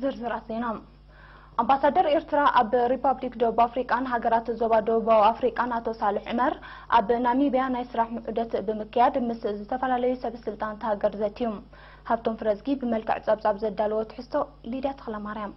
ዝርዝራት ዜና። ኣምባሳደር ኤርትራ ኣብ ሪፓብሊክ ደቡብ ኣፍሪቃን ሃገራት ዞባ ደቡባዊ ኣፍሪቃን ኣቶ ሳልሕ ዑመር ኣብ ናሚብያ ናይ ስራሕ ዑደት ብምክያድ ምስ ዝተፈላለዩ ሰብ ስልጣን እታ ሃገር ዘትዩ። ሃብቶም ፍረዝጊ ብመልክዕ ጸብጻብ ዘዳለዎ ትሕዝቶ ሊድያ ተኽለማርያም።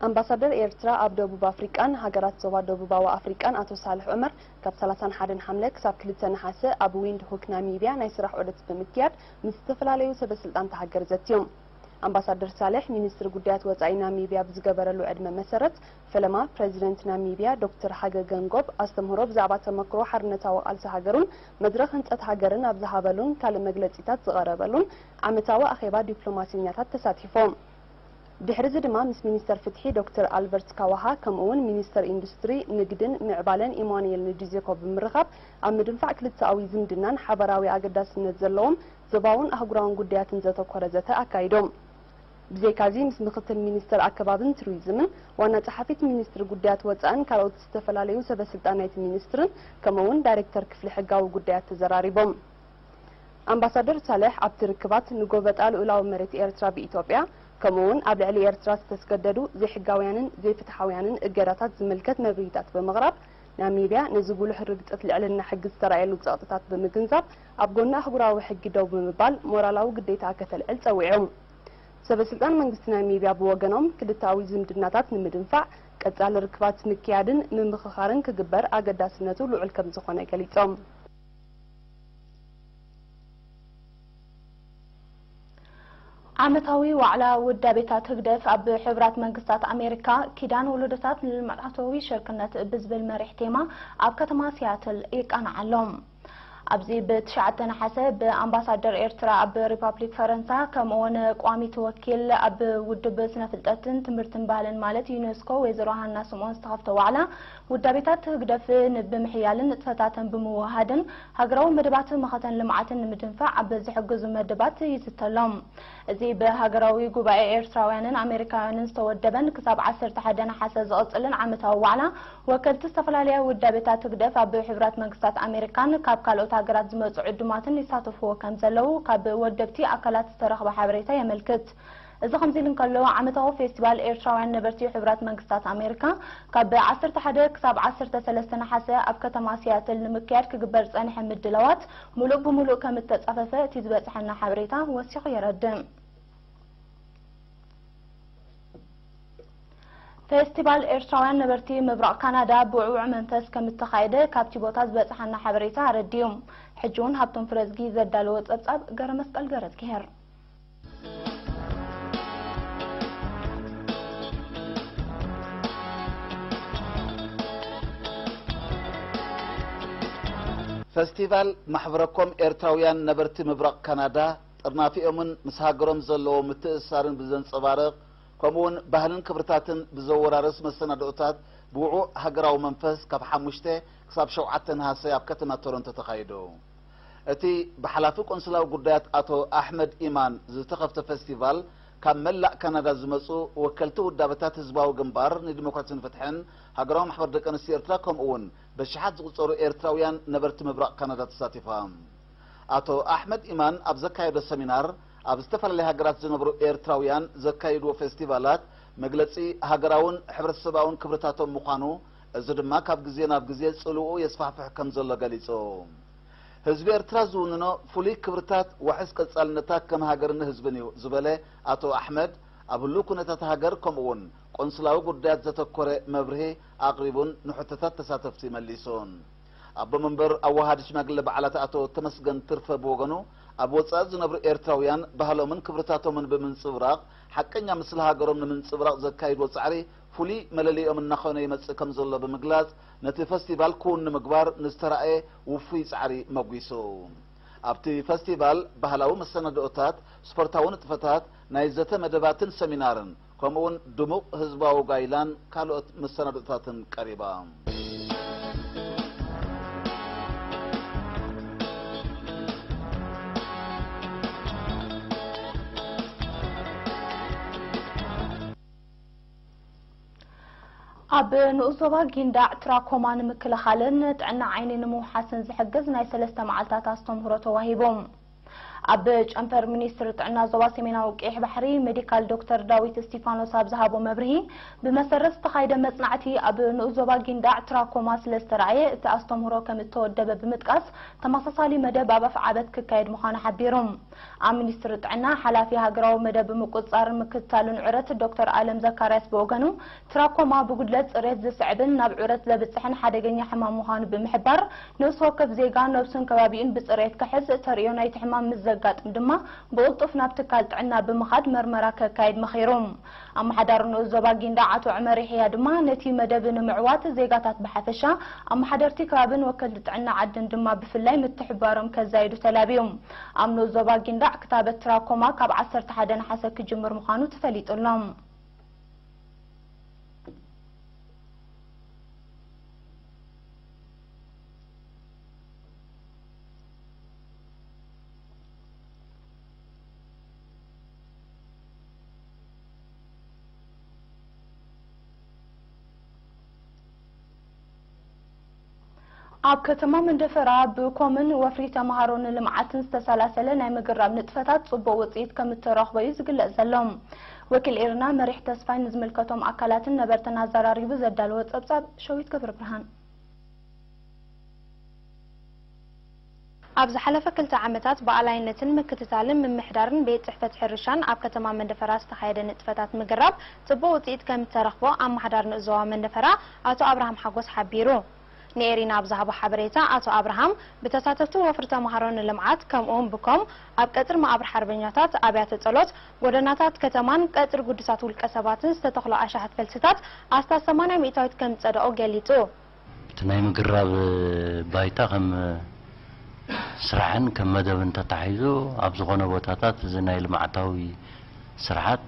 ኣምባሳደር ኤርትራ ኣብ ደቡብ ኣፍሪቃን ሃገራት ዞባ ደቡባዊ ኣፍሪቃን ኣቶ ሳልሕ ዑመር ካብ ሰላሳን ሓደን ሓምለ ክሳብ ክልተ ነሓሰ ኣብ ዊንድ ሁክ ናሚብያ ናይ ስራሕ ዑደት ብምክያድ ምስ ዝተፈላለዩ ሰበ ስልጣን እታ ሃገር ዘትዮም። ኣምባሳደር ሳልሕ ሚኒስትሪ ጉዳያት ወጻኢ ናሚብያ ብዝገበረሉ ዕድመ መሰረት ፈለማ ፕረዚደንት ናሚብያ ዶክተር ሃገ ገንጎብ ኣስተምህሮ ብዛዕባ ተመክሮ ሓርነታዊ ቃልሲ ሃገሩን መድረኽ ህንጸት ሃገርን ኣብ ዝሃበሉን ካልእ መግለጺታት ዝቐረበሉን ዓመታዊ ኣኼባ ዲፕሎማሲኛታት ተሳቲፎም። ድሕሪ እዚ ድማ ምስ ሚኒስተር ፍትሒ ዶክተር ኣልበርት ካዋሃ ከምኡ እውን ሚኒስተር ኢንዱስትሪ፣ ንግድን ምዕባለን ኢማኑኤል ንዲዜኮ ብምርኻብ ኣብ ምድንፋዕ ክልተኣዊ ዝምድናን ሓበራዊ ኣገዳስነት ዘለዎም ዞባውን ኣህጉራውን ጉዳያትን ዘተኮረ ዘተ ኣካይዶም። ብዘይካዚ ምስ ምክትል ሚኒስተር ኣከባብን ቱሪዝምን ዋና ጸሓፊት ሚኒስትሪ ጉዳያት ወጻእን ካልኦት ዝተፈላለዩ ሰበ ስልጣን ናይቲ ሚኒስትርን ከምኡ እውን ዳይሬክተር ክፍሊ ሕጋዊ ጉዳያት ተዘራሪቦም። ኣምባሳደር ሳልሕ ኣብቲ ርክባት ንጎበጣ ልኡላዊ መሬት ኤርትራ ብኢትዮጵያ ከምኡ እውን ኣብ ልዕሊ ኤርትራ ዝተስገደዱ ዘይሕጋውያንን ዘይፍትሓውያንን እገዳታት ዝምልከት መብርሂታት ብምቕራብ ናሚብያ ነዚ ጉሉሕ ርግጸት ልዕልና ሕጊ ዝተራእየሉ ጸቕጥታት ብምግንዛብ ኣብ ጎኒ ኣህጉራዊ ሕጊ ደው ብምባል ሞራላዊ ግዴታ ከተልዕል ጸዊዖም። ሰበ ስልጣን መንግስቲ ናሚብያ ብወገኖም ክልተኣዊ ዝምድናታት ንምድንፋዕ ቀጻሊ ርክባት ምክያድን ምምኽኻርን ክግበር ኣገዳስነቱ ልዑል ከም ዝኾነ ገሊጾም። ዓመታዊ ዋዕላ ውዳቤታት ህግደፍ ኣብ ሕቡራት መንግስታት ኣሜሪካ ኪዳን ወለዶታት ንልምዓታዊ ሽርክነት ብዝብል መሪሕ ቴማ ኣብ ከተማ ሲያትል ይቃናዕ ኣሎ። ኣብዚ ብትሽዓተ ነሓሰ ብኣምባሳደር ኤርትራ ኣብ ሪፓብሊክ ፈረንሳ ከምኡውን ቋሚት ወኪል ኣብ ውድብ ስነ ፍልጠትን ትምህርትን ባህልን ማለት ዩኔስኮ ወይዘሮ ሃና ስምኦን ዝተኸፍተ ዋዕላ ውዳቤታት ህግደፍ ብምሕያልን ንጥፈታተን ብምውህሃድን ሃገራዊ መደባት መኸተን ልምዓትን ንምድንፋዕ ኣብ ዝሕግዙ መደባት ይዝተሎም። እዚ ብሃገራዊ ጉባኤ ኤርትራውያንን ኣሜሪካውያንን ዝተወደበን ክሳብ ዓሰርተ ሓደ ነሓሰ ዝቕጽልን ዓመታዊ ዋዕላ ወከልቲ ዝተፈላለያ ውዳቤታት ህግደፍ ኣብ ሕቡራት መንግስታት ኣሜሪካን ካብ ካልኦት ሃገራት ዝመጹ ዕዱማትን ይሳተፍዎ ከም ዘለዉ ካብ ወደብቲ ኣካላት ዝተረኽበ ሓበሬታ የመልክት። እዚ ከምዚ ኢሉ እንከሎ ዓመታዊ ፌስቲቫል ኤርትራውያን ነበርቲ ሕቡራት መንግስታት ኣሜሪካ ካብ ዓሰርተ ሓደ ክሳብ ዓሰርተ ሰለስተ ነሓሰ ኣብ ከተማ ሲያትል ንምክያድ ክግበር ዝጸንሐ ምድላዋት ምሉእ ብምሉእ ከም እተጻፈፈ እቲ ዝበጽሐና ሓበሬታ ወሲኹ የረድእ። ፌስቲቫል ኤርትራውያን ነበርቲ ምብራቕ ካናዳ ብውዕዉዕ መንፈስ ከም እተኻየደ ካብቲ ቦታ ዝበጽሓና ሓበሬታ ኣረዲኡ። ሕጂ እውን ሃብቶም ፍረዝጊ ዘዳለዎ ጸብጻብ ገረመስቀል ገረዝግሄር። ፈስቲቫል ማሕበረኮም ኤርትራውያን ነበርቲ ምብራቕ ካናዳ ጥርናፊኦምን ምስ ሃገሮም ዘለዎ ምትእስሳርን ብዘንጸባርቕ፣ ከምኡውን ባህልን ክብርታትን ብዘወራርስ መሰናድኦታት ብውዑዕ ሃገራዊ መንፈስ ካብ ሓሙሽተ ክሳብ ሸውዓተ ነሃሰ ኣብ ከተማ ቶሮንቶ ተኻይዱ። እቲ ብሓላፊ ቆንስላዊ ጉዳያት ኣቶ ኣሕመድ ኢማን ዝተኸፍተ ፈስቲቫል፣ ካብ መላእ ካናዳ ዝመጹ ወከልቲ ውዳበታት ህዝባዊ ግንባር ንዲሞክራሲን ፍትሕን፣ ሃገራዊ ማሕበር ደቂ ኣንስትዮ ኤርትራ፣ ከምኡ እውን በሽሓት ዝቑጸሩ ኤርትራውያን ነበርቲ ምብራቕ ካናዳ ተሳቲፋ። ኣቶ ኣሕመድ ኢማን ኣብ ዘካየዶ ሰሚናር፣ ኣብ ዝተፈላለያ ሃገራት ዝነብሩ ኤርትራውያን ዘካይድዎ ፌስቲቫላት መግለጺ ሃገራውን ሕብረተሰባውን ክብርታቶም ምዃኑ፣ እዚ ድማ ካብ ግዜ ናብ ግዜ ጽልውኡ የስፋሕፍሕ ከም ዘሎ ገሊጹ። ህዝቢ ኤርትራ ዝውንኖ ፍሉይ ክብርታት ዋሕስ ቀጻልነታ ከም ሃገርን ህዝብን እዩ ዝበለ ኣቶ ኣሕመድ፣ ኣብ ህሉው ኩነታት ሃገር ከምኡ'ውን ቆንስላዊ ጉዳያት ዘተኮረ መብርሂ ኣቕሪቡን ንሕቶታት ተሳተፍቲ መሊሱን። ኣቦ መንበር ኣወሃዲ ሽማግለ በዓላት ኣቶ ተመስገን ትርፈ ብወገኑ፣ ኣብ ወጻኢ ዝነብሩ ኤርትራውያን ባህሎምን ክብርታቶምን ብምንጽብራቕ፣ ሓቀኛ ምስሊ ሃገሮም ንምንጽብራቕ ዘካይድዎ ጻዕሪ ፍሉይ መለለይኦም እናኾነ ይመጽእ ከም ዘሎ ብምግላጽ፣ ነቲ ፈስቲቫል ክውን ንምግባር ንዝተራእየ ውፉይ ጻዕሪ መጒሱ። ኣብቲ ፈስቲቫል ባህላዊ መሰናድኦታት፣ ስፖርታዊ ንጥፈታት፣ ናይ ዘተ መደባትን ሰሚናርን፣ ከምኡውን ድሙቕ ህዝባዊ ጓይላን ካልኦት መሰናድኦታትን ቀሪባ። ኣብ ንኡስ ዞባ ጊንዳዕ ትራኮማ ንምክልኻልን ጥዕና ዓይኒ ንምውሓስን ዝሕግዝ ናይ ሰለስተ መዓልታት ኣስተምህሮ ተዋሂቡ። ኣብ ጨንፈር ሚኒስትሪ ጥዕና ዞባ ሰሜናዊ ቀይሕ ባሕሪ ሜዲካል ዶክተር ዳዊት እስቲፋኖስ ኣብ ዝሃቦ መብርሂ፣ ብመሰረት ዝተኻየደ መጽናዕቲ ኣብ ንኡስ ዞባ ጊንዳዕ ትራኮማ ስለ ዝተራእየ እቲ ኣስተምህሮ ከም እተወደበ ብምጥቃስ፣ ተመሳሳሊ መደብ ኣብ ኣፍዓበት ክካየድ ምዃኑ ሓቢሩ። ኣብ ሚኒስትሪ ጥዕና ሓላፊ ሃገራዊ መደብ ምቁጽጻርን ምክትታልን ዑረት ዶክተር ኣለም ዘካርያስ ብወገኑ፣ ትራኮማ ብጉድለት ጽሬት ዝስዕብን ናብ ዑረት ዘብጽሕን ሓደገኛ ሕማም ምዃኑ ብምሕባር፣ ነፍሲ ወከፍ ዜጋ ነብሱን ከባቢኡን ብጽሬት ክሕዝ ተርእዮ ናይቲ ሕማም ምስ ዘጋጥም ድማ ብቕልጡፍ ናብ ትካል ጥዕና ብምኻድ መርመራ ከካይድ መኺሩ። ኣመሓዳሪ ንኡስ ዞባ ጊንዳዕ ኣቶ ዑመር ይሕያ ድማ ነቲ መደብ ንምዕዋት ዜጋታት ብሓፈሻ ኣመሓደርቲ ከባብን ወከልቲ ጥዕና ዓድን ድማ ብፍላይ ምትሕብባሮም ከዛይዱ ተላብዩ። ኣብ ንኡስ ዞባ ጊንዳዕ ክታበት ትራኮማ ካብ ዓሰርተ ሓደ ነሓሰ ክጅምር ምዃኑ ተፈሊጡ ኣሎ። ኣብ ከተማ መንደፈራ ብኮምን ወፍሪ ተምሃሮ ንልምዓትን ዝተሰላሰለ ናይ ምግራብ ንጥፈታት ጽቡቕ ውጽኢት ከም እተረኽቦ እዩ ዝግለጽ ዘሎ። ወኪል ኤርና መሪሕ ተስፋይ ንዝምልከቶም ኣካላትን ነበርትን ኣዘራሪቡ ዘዳለዎ ጸብጻብ ሸዊት ገብረ ብርሃን። ኣብ ዝሓለፈ ክልተ ዓመታት ብኣላይነትን ምክትታልን ምምሕዳርን ቤት ጽሕፈት ሕርሻን ኣብ ከተማ መንደፈራ ዝተኻየደ ንጥፈታት ምግራብ ጽቡቕ ውጽኢት ከም እተረኽቦ ኣመሓዳሪ ንኡስ ዞባ መንደፈራ ኣቶ ኣብርሃም ሓጎስ ሓቢሩ። ንኤሪና ኣብ ዝሃቦ ሓበሬታ ኣቶ ኣብርሃም ብተሳተፍቲ ወፍሪ ተምሃሮ ንልምዓት ከምኡውን ብኮም ኣብ ቀጽሪ መቓብር ሓርበኛታት፣ ኣብያተ ጸሎት፣ ጎደናታት ከተማን ቀጽሪ ግዱሳት ውልቀ ሰባትን ዝተተኽሎ ኣሻሓት ፈልስታት ኣስታት ሰማንያ ሚእታዊት ከም ዝጸደቑ ገሊጹ። እቲ ናይ ምግራብ ባይታ ከም ስራሕን ከም መደብን ተታሒዙ ኣብ ዝኾነ ቦታታት እዚ ናይ ልምዓታዊ ስራሓት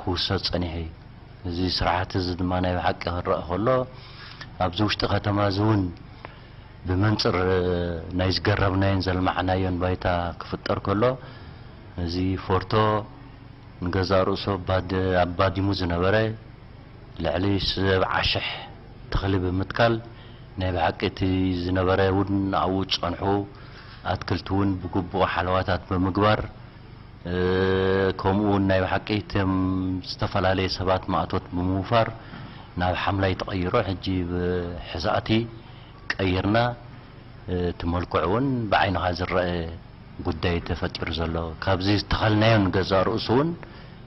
ክውሰድ ጸኒሑ እዩ። እዚ ስራሕቲ እዚ ድማ ናይ ብሓቂ ክረአ ከሎ ኣብዚ ውሽጢ ከተማ እዚ እውን ብመንጽር ናይ ዝገረብናዮን ዘልማዕናዮን ባይታ ክፍጠር ከሎ እዚ ፎርቶ ንገዛእ ርእሱ ኣባድ-፣ ኣባዲሙ ዝነበረ ልዕሊ ሰብዓ ሽሕ ተኽሊ ብምትካል ናይ ብሓቂ እቲ ዝነበረ እውን ኣብኡ ዝጸንሑ ኣትክልቲ እውን ብግቡእ ሓለዋታት ብምግባር፣ እ፣ ከምኡ እውን ናይ ብሓቂ እቶም ዝተፈላለየ ሰባት ማእቶት ብምውፋር ናብ ሓምላይ ተቐይሮ ሕጂ ብሕዛእቲ ቀይርና፣ እ፣ እቲ መልክዑ እውን ብዓይንኻ ዝረአ ጉዳይ ተፈጢሩ ዘሎ። ካብዚ ዝተኸልናዮ ንገዛእ ርእሱ እውን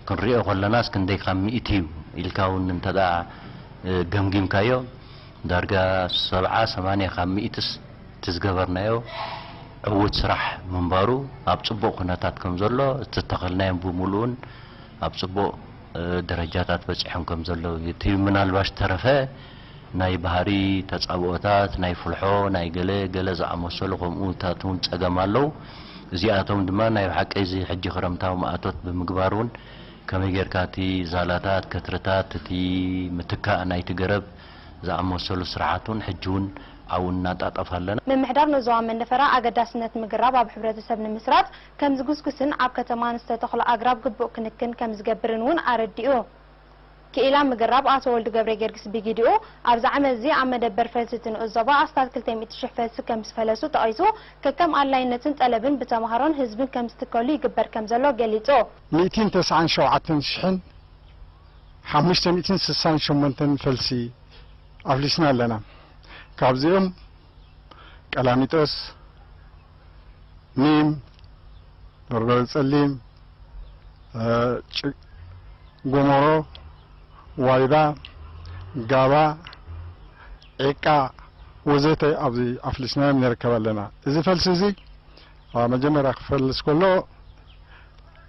ክንሪኦ ከለናስ ክንደይ ካብ ሚእቲ እዩ ኢልካ እውን እንተ ደኣ፣ እ፣ ገምጊምካዮ፣ ዳርጋ ሰብዓ ሰማንያ ካብ ሚእትስ እቲ ዝገበርናዮ ዕዉት ስራሕ ምንባሩ፣ ኣብ ጽቡቕ ኩነታት ከም ዘሎ፣ እቲ ዝተኸልናዮም ብምሉኡን ኣብ ጽቡቕ፣ እ፣ ደረጃታት በጺሖም ከም ዘለዉ እዩ። እቲ ምናልባሽ ተረፈ ናይ ባህሪ ተጻብኦታት፣ ናይ ፍልሖ፣ ናይ ገለ ገለ ዝኣመሰሉ ከምኡታት እውን ጸገም ኣለዉ። እዚኣቶም ድማ ናይ ብሓቂ እዚ ሕጂ ክረምታዊ ማእቶት ብምግባር እውን ከመይ ጌርካ እቲ ዛላታት፣ ከትርታት፣ እቲ ምትካእ ናይቲ ገረብ ዝኣመሰሉ ስራሓት እውን ሕጂ እውን ኣብኡ እናጣጠፍ ኣለና። ምምሕዳር ንኡስ ዞባ መንደፈራ ኣገዳስነት ምግራብ ኣብ ሕብረተሰብ ንምስራጽ ከም ዝጉስጉስን ኣብ ከተማ ንዝተተኽሉ ኣግራብ ግቡእ ክንክን ከም ዝገብርን እውን ኣረዲኡ። ክኢላ ምግራብ ኣቶ ወልዱ ገብረ ጊዮርጊስ ብጊዲኡ፣ ኣብዚ ዓመት እዚ ኣብ መደበር ፈልሲ እቲ ንኡስ ዞባ ኣስታት ክልተ ሚእቲ ሽሕ ፈልሲ ከም ዝፈለሱ ጠቒሱ፣ ከከም ኣድላይነትን ጠለብን ብተምሃሮን ህዝብን ከም ዝትከሉ ይግበር ከም ዘሎ ገሊጹ። ሚእትን ተስዓን ሸውዓተን ሽሕን ሓሙሽተ ሚእትን ስሳን ሸሞንተን ፈልሲ ኣፍሊስና ኣለና። ካብዚኦም ቀላሚጦስ፣ ኒም፣ በርበረ ጸሊም፣ እ፣ ጭ-፣ ጎመሮ፣ ዋይባ፣ ጋባ፣ ዒቃ ወዘተ ኣብዚ ኣፍሊስናዮም ንርከብ ኣለና። እዚ ፈልሲ እዚ፣ አ፣ መጀመርያ ክፈልስ ከሎ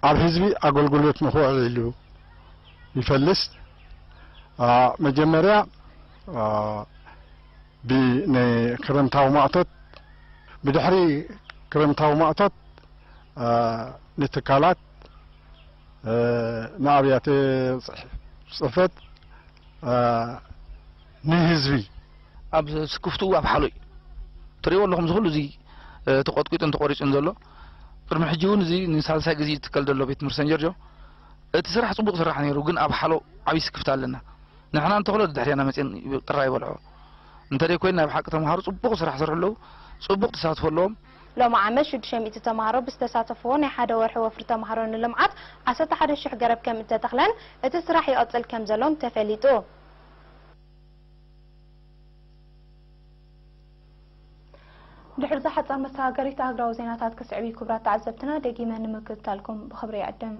ኣብ ህዝቢ ኣገልግሎት ንኽውዕል ኢሉ ይፈልስ። አ፣ መጀመርያ፣ አ፣ ብ-፣ ንክረምታዊ ማእቶት፣ ብድሕሪ ክረምታዊ ማእቶት፣ አ፣ ንትካላት፣ አ፣ ንኣብያተ ጽሕ-፣ ጽሕፈት፣ አ፣ ንህዝቢ። ኣብ ስክፍትኡ ኣብ ሓሎ እዩ። ትሪእዎ ኣለኹም፣ እዚ ኩሉ እዚ፣ እ፣ ተቖጥቂጡን ተቖሪጹን ዘሎ። ቅድሚ ሕጂ እውን እዚ ንሳልሳይ ግዜ ይትከል ዘሎ ቤት ትምህርቲ ሰን ጆርጆ። እቲ ስራሕ ጽቡቕ ስራሕ ነይሩ፣ ግን ኣብ ሓሎ ዓብዪ ስክፍታ ኣለና። ንሕና እንተኽሎ ድሕሪና መጽየን ጥራይ ይበልዖ። እንተ ደይኮይኑ ናይ ብሓቂ ተምሃሮ ጽቡቕ ስራሕ ይሰርሑ ኣለዉ፣ ጽቡቕ ተሳትፎ ኣለዎም። ሎሚ ዓመት ሽዱሽተ ሚእቲ ተምሃሮ ብዝተሳተፍዎ ናይ ሓደ ወርሒ ወፍሪ ተምሃሮ ንልምዓት ዓሰርተ ሓደ ሽሕ ገረብ ከም እተተኽለን እቲ ስራሕ ይቕጽል ከም ዘሎን ተፈሊጡ። ድሕሪ እዛ ሓጻር መሰጋገሪት ኣህጉራዊ ዜናታት ክስዕብ እዩ። ክቡራት ተዓዘብትና፣ ደጊመ ንምክትታልኩም ብኽብሪ ይዕድም።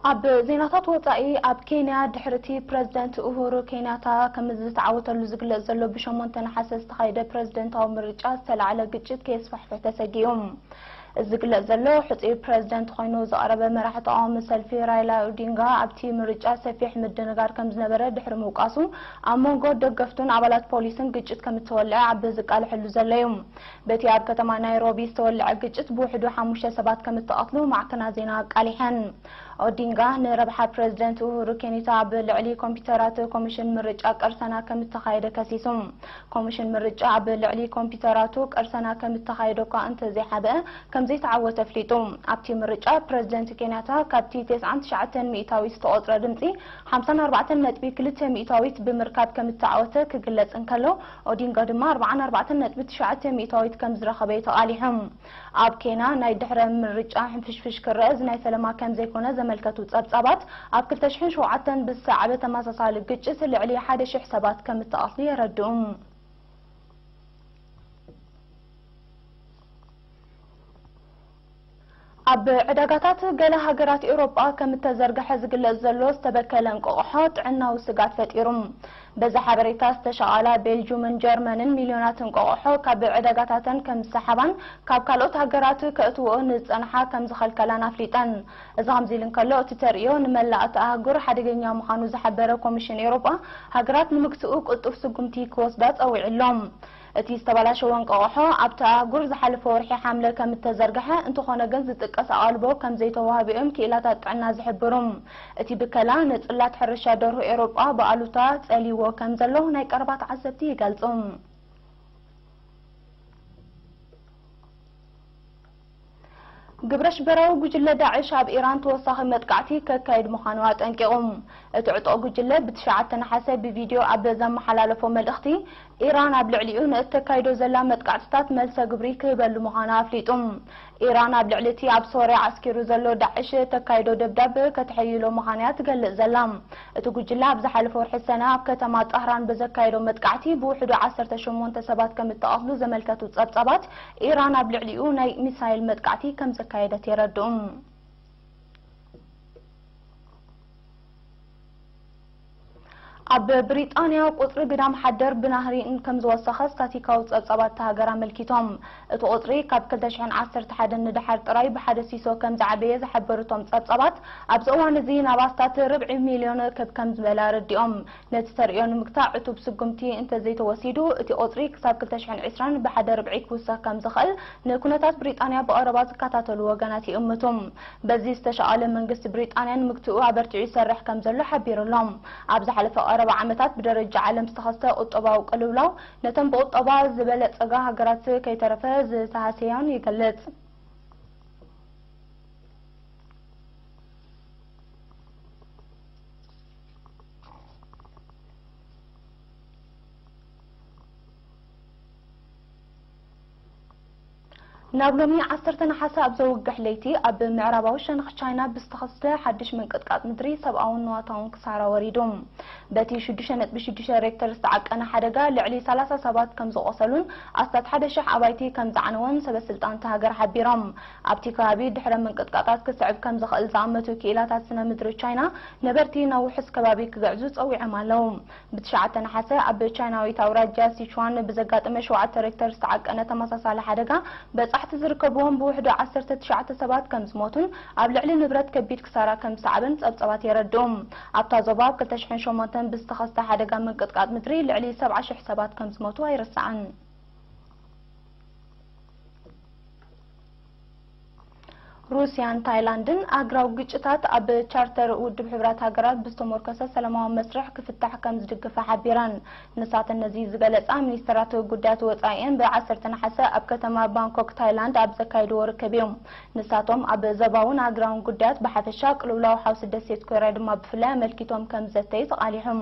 ኣብ ዜናታት ወጻኢ፣ ኣብ ኬንያ ድሕሪ እቲ ፕረዚደንት ኡሁሩ ኬንያታ ከም ዝተዓወተሉ ዝግለጽ ዘሎ ብሸሞንተ ነሓሰ ዝተኻየደ ፕረዚደንታዊ ምርጫ ዝተላዕለ ግጭት ከየስፋሕፍሕ ተሰጊኡ። እዚ ዝግለጽ ዘሎ ሕጹይ ፕረዚደንት ኮይኑ ዝቐረበ መራሒ ተቃዋሚ ሰልፊ ራይላ ኦዲንጋ ኣብቲ ምርጫ ሰፊሕ ምድንጋር ከም ዝነበረ ድሕሪ ምውቃሱ ኣብ መንጎ ደገፍቱን ኣባላት ፖሊስን ግጭት ከም እተወልዐ ኣብ ዝቃልሐሉ ዘሎ እዩ። በቲ ኣብ ከተማ ናይሮቢ ዝተወልዐ ግጭት ብውሕዱ ሓሙሽተ ሰባት ከም እተቐትሉ ማዕከናት ዜና ኣቃሊሐን። ኦዲንጋ ንረብሓ ፕረዚደንት ኡሁሩ ኬንያታ ኣብ ልዕሊ ኮምፒተራት ኮሚሽን ምርጫ ቀርሰና ከም እተኻየደ ከሲሱ። ኮሚሽን ምርጫ ኣብ ልዕሊ ኮምፒተራቱ ቀርሰና ከም እተኻየደ እኳ እንተዘይሓብአ ከም ዘይተዓወተ ኣፍሊጡ። ኣብቲ ምርጫ ፕረዚደንት ኬንያታ ካብቲ ተስዓን ትሽዓተን ሚእታዊት ዝተቖጽረ ድምጺ ሓምሳን ኣርባዕተን ነጥቢ ክልተ ሚእታዊት ብምርካብ ከም እተዓወተ ክግለጽ እንከሎ፣ ኦዲንጋ ድማ ኣርባዓን ኣርባዕተን ነጥቢ ትሽዓተ ሚእታዊት ከም ዝረኸበ እዩ ተቓሊሑ። ኣብ ኬንያ ናይ ድሕረ ምርጫ ሕንፍሽፍሽ ክረአ እዚ ናይ ፈለማ ከም ዘይኮነ ዘመልከቱ ጸብጻባት፣ ኣብ ክልተ ሽሕን ሸውዓተን ብዝሰዓበ ተመሳሳሊ ግጭት ልዕሊ ሓደ ሽሕ ሰባት ከም እተቐትሉ የረድኡ። ኣብ ዕዳጋታት ገለ ሃገራት ኤውሮጳ ከም እተዘርግሐ ዝግለጽ ዘሎ ዝተበከለ እንቋቑሖ ጥዕናዊ ስግኣት ፈጢሩ። በዚ ሓበሬታ ዝተሻቐላ ቤልጁምን ጀርመንን ሚልዮናት እንቋቑሖ ካብ ዕዳጋታተን ከም ዝሰሓባን ካብ ካልኦት ሃገራት ከእትውኦ ንዝጸንሓ ከም ዝኸልከላን ኣፍሊጠን። እዚ ከምዚ ኢሉ እንከሎ፣ እቲ ተርእዮ ንመላእ እታ ኣህጉር ሓደገኛ ምዃኑ ዝሓበረ ኮሚሽን ኤውሮጳ፣ ሃገራት ንምግትኡ ቅልጡፍ ስጉምቲ ክወስዳ ጸዊዑ ኣሎ። እቲ ዝተበላሸወ እንቋቑሖ ኣብታ ኣህጉር ዝሓለፈ ወርሒ ሓምለ ከም እተዘርግሐ፣ እንተኾነ ግን ዝጥቀስ ኣቓልቦ ከም ዘይተዋህበ እዮም ክኢላታት ጥዕና ዝሕብሩ። እቲ ብከላ ንጽላት ሕርሻ ደርሁ ኤውሮጳ ብኣሉታ ጸልይዎ ከም ዘሎ ናይ ቀረባ ተዓዘብቲ ይገልጹ። ግብረ ሽበራዊ ጉጅለ ዳዕሽ ኣብ ኢራን ተወሳኺ መጥቃዕቲ ከካይድ ምዃኑ ኣጠንቂቑ። እቲ ዕጡቕ ጉጅለ ብትሽዓተ ነሓሰ ብቪድዮ ኣብ ዘመሓላለፎ መልእኽቲ፣ ኢራን ኣብ ልዕሊኡ ንእተካይዶ ዘላ መጥቃዕትታት መልሰ ግብሪ ክህበሉ ምዃኑ ኣፍሊጡ። ኢራን ኣብ ልዕሊ እቲ ኣብ ሶርያ ዓስኪሩ ዘሎ ዳዕሽ እተካይዶ ደብዳብ ከተሐይሎ ምዃና እያ ትገልጽ ዘላ። እቲ ጉጅለ ኣብ ዝሓለፈ ወርሒ ሰነ ኣብ ከተማ ጣህራን ብዘካየዶ መጥቃዕቲ ብውሕዱ ዓሰርተ ሸሞንተ ሰባት ከም እተቐትሉ ዘመልከቱ ጸብጻባት፣ ኢራን ኣብ ልዕሊኡ ናይ ሚሳይል መጥቃዕቲ ከም ዘካየደት የረድኡ። ኣብ ብሪጣንያ ቁጽሪ ግዳም ሓደር ብናህሪ ከም ዝወሰኸ ስታቲካዊ ጸብጻባት እታ ሃገር ኣመልኪቶም። እቲ ቁጽሪ ካብ ክልተ ሽሕን ዓሰርተ ሓደን ንደሓር ጥራይ ብሓደ ሲሶ ከም ዝዓበየ ዝሓበሩ እቶም ጸብጻባት፣ ኣብዚ እዋን እዚ ናብ ኣስታት ርብዒ ሚልዮን ክብ ከም ዝበለ ኣረዲኦም። ነቲ ተርእዮ ንምግታእ ዕቱብ ስጉምቲ እንተዘይተወሲዱ፣ እቲ ቁጽሪ ክሳብ ክልተ ሽሕን ዕስራን ብሓደ ርብዒ ክውሰኽ ከም ዝኽእል ንኩነታት ብሪጣንያ ብቐረባ ዝከታተሉ ወገናት ይእምቱ። በዚ ዝተሻቐለ መንግስቲ ብሪጣንያ ንምግትኡ ኣበርቲዑ ይሰርሕ ከም ዘሎ ሓቢሩ ኣሎ። ኣብ ዝሓለፈ ቀረባ ዓመታት ብደረጃ ዓለም ዝተኸስተ ቁጠባዊ ቅልውላው ነተን ብቁጠባ ዝበለጸጋ ሃገራት ከይተረፈ ዝተሃሰያን ይገልጽ። ናብ ሎሚ ዓሰርተ ነሓሰ ኣብ ዘውግሕ ለይቲ ኣብ ምዕራባዊ ሸነኽ ቻይና ብዝተኸስተ ሓድሽ ምንቅጥቃጥ ምድሪ ሰብኣውን ንዋታውን ክሳራ ወሪዱ። በቲ ሽዱሽተ ነጥቢ ሽዱሽተ ሬክተር ዝተዓቀነ ሓደጋ ልዕሊ ሰላሳ ሰባት ከም ዝቖሰሉን ኣስታት ሓደ ሽሕ ኣባይቲ ከም ዝዓነወን ሰበ ስልጣን እታ ሃገር ሓቢሮም። ኣብቲ ከባቢ ድሕረ ምንቅጥቃጣት ክስዕብ ከም ዝኽእል ዝኣመቱ ክኢላታት ስነ ምድሪ ቻይና፣ ነበርቲ ናብ ውሑስ ከባቢ ክግዕዙ ጸዊዖም ኣለዉ። ብትሽዓተ ነሓሰ ኣብ ቻይናዊት ኣውራጃ ሲቹዋን ብዘጋጠመ ሸውዓተ ሬክተር ዝተዓቀነ ተመሳሳሊ ሓደጋ፣ በጻሕቲ ዝርከብዎም ብውሕዱ ዓሰርተ ትሽዓተ ሰባት ከም ዝሞቱን ኣብ ልዕሊ ንብረት ከቢድ ክሳራ ከም ዝሰዓበን ጸብጻባት የረድኡ። ኣብታ ዞባ ኣብ ክልተ ሽሕን ሸሞንተን ብዝተኸስተ ሓደጋ ምንቅጥቃጥ ምድሪ ልዕሊ ሰብዓ ሽሕ ሰባት ከም ዝሞቱ ኣይርሳዕን። ሩስያን ታይላንድን ኣህጉራዊ ግጭታት ኣብ ቻርተር ውድብ ሕቡራት ሃገራት ብዝተመርኮሰ ሰላማዊ መስርሕ ክፍታሕ ከም ዝድግፋ ሓቢረን። ንሳተን ነዚ ዝገለጻ ሚኒስተራት ጉዳያት ወጻኢኤን ብዓሰርተ ነሓሰ ኣብ ከተማ ባንኮክ ታይላንድ ኣብ ዘካየድዎ ርክብ እዩ። ንሳቶም ኣብ ዞባውን ኣህጉራውን ጉዳያት ብሓፈሻ ቅልውላው ሓውሲ ደሴት ኮርያ ድማ ብፍላይ ኣመልኪቶም ከም ዘተዩ ተቓሊሖም።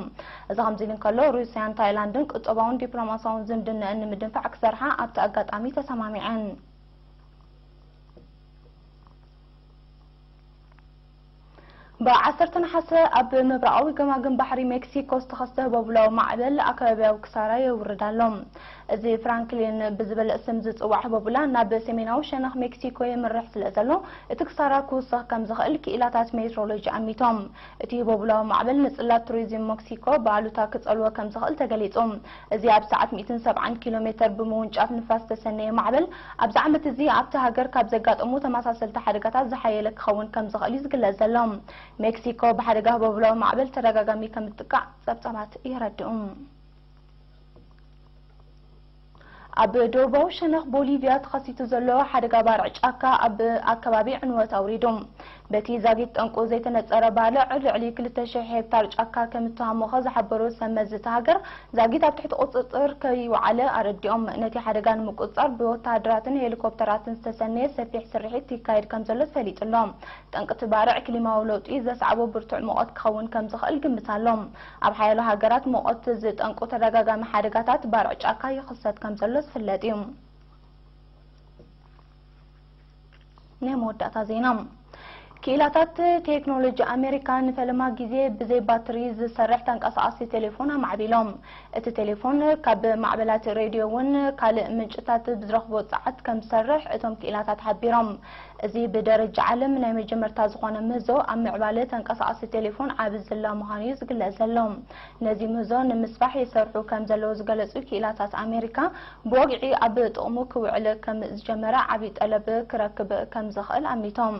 እዚ ከምዚ ኢሉ እንከሎ፣ ሩስያን ታይላንድን ቁጠባውን ዲፕሎማሲያውን ዝምድናኣን ንምድንፋዕ ክሰርሓ ኣብቲ ኣጋጣሚ ተሰማሚዐን። ብ10 ነሓሰ ኣብ ምብራቓዊ ገማግም ባሕሪ ሜክሲኮ ዝተኸስተ ህቦብላዊ ማዕበል ኣከባቢያዊ ክሳራ የውርድ ኣሎ። እዚ ፍራንክሊን ብዝብል ስም ዝጽዋዕ ህቦብላ ናብ ሰሜናዊ ሸነኽ ሜክሲኮ የምርሕ ስለ ዘሎ፣ እቲ ክሳራ ክውስኽ ከም ዝኽእል ክኢላታት ሜትሮሎጂ ኣሚቶም። እቲ ህቦብላዊ ማዕበል ንጽላት ቱሪዝም ሜክሲኮ ብኣሉታ ክጸልዎ ከም ዝኽእል ተገሊጹ። እዚ ኣብ ሰዓት ሚእትን ሰብዓን ኪሎ ሜተር ብምውንጫፍ ንፋስ ዝተሰነየ ማዕበል፣ ኣብዚ ዓመት እዚ ኣብቲ ሃገር ካብ ዘጋጠሙ ተመሳሰልቲ ሓደጋታት ዝሓየለ ክኸውን ከም ዝኽእል እዩ ዝግለጽ ዘሎ። ሜክሲኮ ብሓደጋ ህቦብላዊ ማዕበል ተደጋጋሚ ከም እትጥቃዕ ጸብጻባት የረድኡ። ኣብ ደቡባዊ ሸነኽ ቦሊቪያ ተኸሲቱ ዘሎ ሓደጋ ባርዕ ጫካ ኣብ ኣከባቢ ዕንወት ኣውሪዱ። በቲ ዛጊት ጠንቁ ዘይተነጸረ ባልዕ፣ ልዕሊ ክልተ ሽሕ ሄክታር ጫካ ከም እተሃሞኸ ዝሓበሩ ሰብ መዚ እታ ሃገር፣ ዛጊት ኣብ ትሕቲ ቁጽጽር ከይወዓለ ኣረዲኦም። ነቲ ሓደጋ ንምቁጽጻር ብወተሃደራትን ሄሊኮፕተራትን ዝተሰነየ ሰፊሕ ስርሒት ይካየድ ከም ዘሎ ተፈሊጡ ኣሎ። ጠንቂ እቲ ባርዕ ክሊማዊ ለውጢ ዘስዓቦ ብርቱዕ ሙቐት ክኸውን ከም ዝኽእል ግምት ኣሎ። ኣብ ሓያሎ ሃገራት ሙቐት ዝጠንቁ ተደጋጋሚ ሓደጋታት ባርዕ ጫካ ይኽሰት ከም ዘሎ ዝፍለጥ እዩ። ናይ መወዳእታ ዜና። ክኢላታት ቴክኖሎጂ ኣሜሪካ ንፈለማ ግዜ ብዘይ ባትሪ ዝሰርሕ ተንቀሳቓሲ ቴሌፎን ኣማዕቢሎም። እቲ ቴሌፎን ካብ ማዕበላት ሬድዮ እውን ካልእ ምንጭታት ብዝረኽቦ ጸዓት ከም ዝሰርሕ እቶም ክኢላታት ሓቢሮም። እዚ ብደረጃ ዓለም ናይ መጀመርታ ዝኾነ ምህዞ ኣብ ምዕባለ ተንቀሳቓሲ ቴሌፎን ዓቢ ዝላ ምዃኑ እዩ ዝግለጽ ዘሎ። ነዚ ምህዞ ንምስፋሕ ይሰርሑ ከም ዘለዉ ዝገለጹ ክኢላታት ኣሜሪካ፣ ብወግዒ ኣብ ጥቕሙ ክውዕል ከም ዝጀመረ ዓቢ ጠለብ ክረክብ ከም ዝኽእል ኣሚቶም።